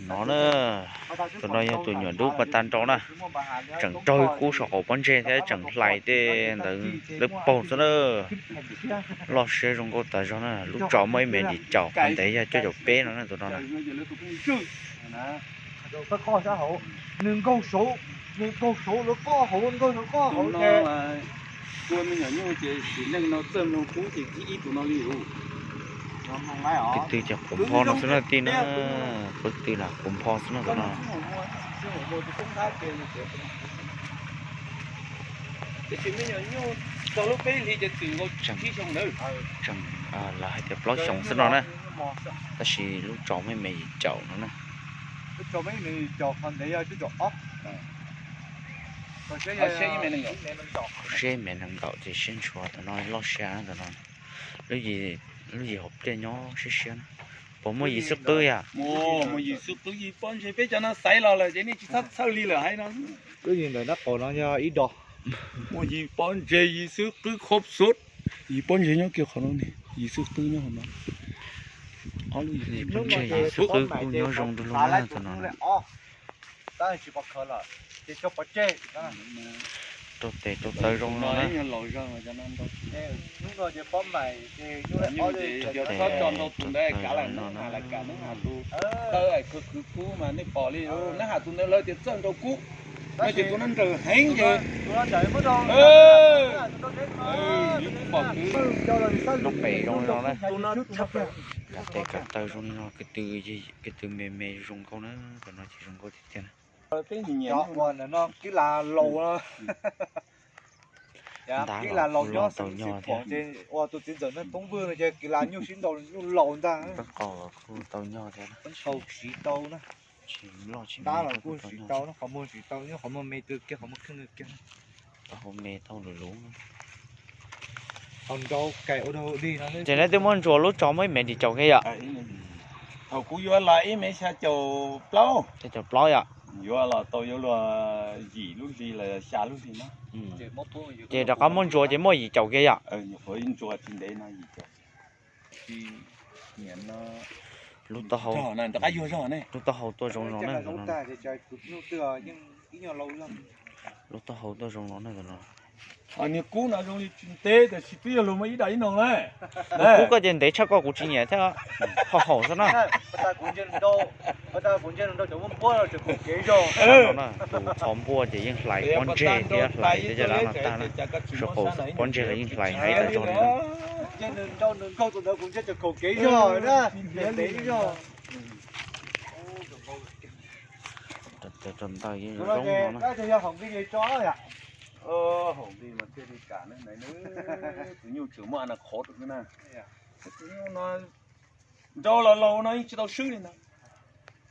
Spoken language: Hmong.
No na, tus no yog tus nyuam dub pas tas nrau na, tseem raug kub saum qaum pob ntseg thiab tseem hlais tej ntawd lawv paug xwb na. Loj siab zoo nkauj tas zog na, lub tsos muaj ib mev dim caum, qhov ntev yog cuaj caum peb no na tus no na. Kwv tw ces quav npho no xwb na tij na, kwv tw na quav npho xwb na tus no. Tseem, lawv hais tias plaub xyoos xwb no na, tab sis lub tsos muaj ib mev yim caum no na. Siab ib mev nees nkaum ces siab ntshua tus no loj siab tus no. Lub yim hauv pliaj nyob siab siab na. Puas muaj yim xwb qwb yom? Muaj yim xwb qwb, yim pob ntseg peb cov no xaiv los lawm ces nej tsis txhob txhawj li lawm hais no. Lub yim ntawm nab qaum no yog ib dos. Muaj yim pob ntseg yim xwb qwb khov xub. Yim pob ntseg nyob kiag qhov no, yim xwb qwb nyob qhov no. Ob lub yim pob ntseg yim xwb qwb kuj nyob zoo nrug lug na tus no. Rau tes rau taw zoo no na. Rau tes rau taw zoo no na. Neb pom kwv, lub pem zoo li no na. Rau tes rau taw zoo li no, kwv tw me me zoo nkauj na, tus no ces zoo nkauj tiag tiag na. Ua ntawm no kwj las laus no. Kwj las laus nyob xwb tsis pom ces ua tus txiv ntxawm Neej Toob Vwj no ces kwj las nyuj sib ntaus nyuj laus ntag. Peb qau kuj tau nyog thiab, tau siv tau na. Tab los kuj siv tau, qhov muag siv tau, qhov muag me tw kiag, qhov muag kheej tw kiag. Qhov me tau luv luv. Ces neb twb muab ntsuas lub tsos muaj ib mev dim caum kiag yom? Thaum kuv yuav los ib mev xya caum plaub. Xya caum plaub yom? Yuav los tau yuav luag yim lub hli los xya lub hli na. Ces rov qab muab ntsuas ces muaj yim caum kiag yom? Ntsuas tsis ntev no yim caum. Lub taub hau, lub taub hau tuaj zoo no na. Lub taub hau tuaj zoo no na tus no. Niag kub no zoo li tsis ntev tiam sis twb yog luag muaj ib dag ib noog na. Kub koj ces ntev tshaj koj kuv tsis nyiam thiab, ho haum xwb na. Tus txho npuaj ces yeej hlais pob ntseg thiab hlais tej caj dab no tag na. Suav qaum pob ntseg los yeej hlais heev tas zog li na. Rau tes rau taw yeej zoo no na. Tus nyuj tseem muaj a na qhov rau xwb na. Tus nyuj no nrau los laus no yeej tsis tau swb li ntag.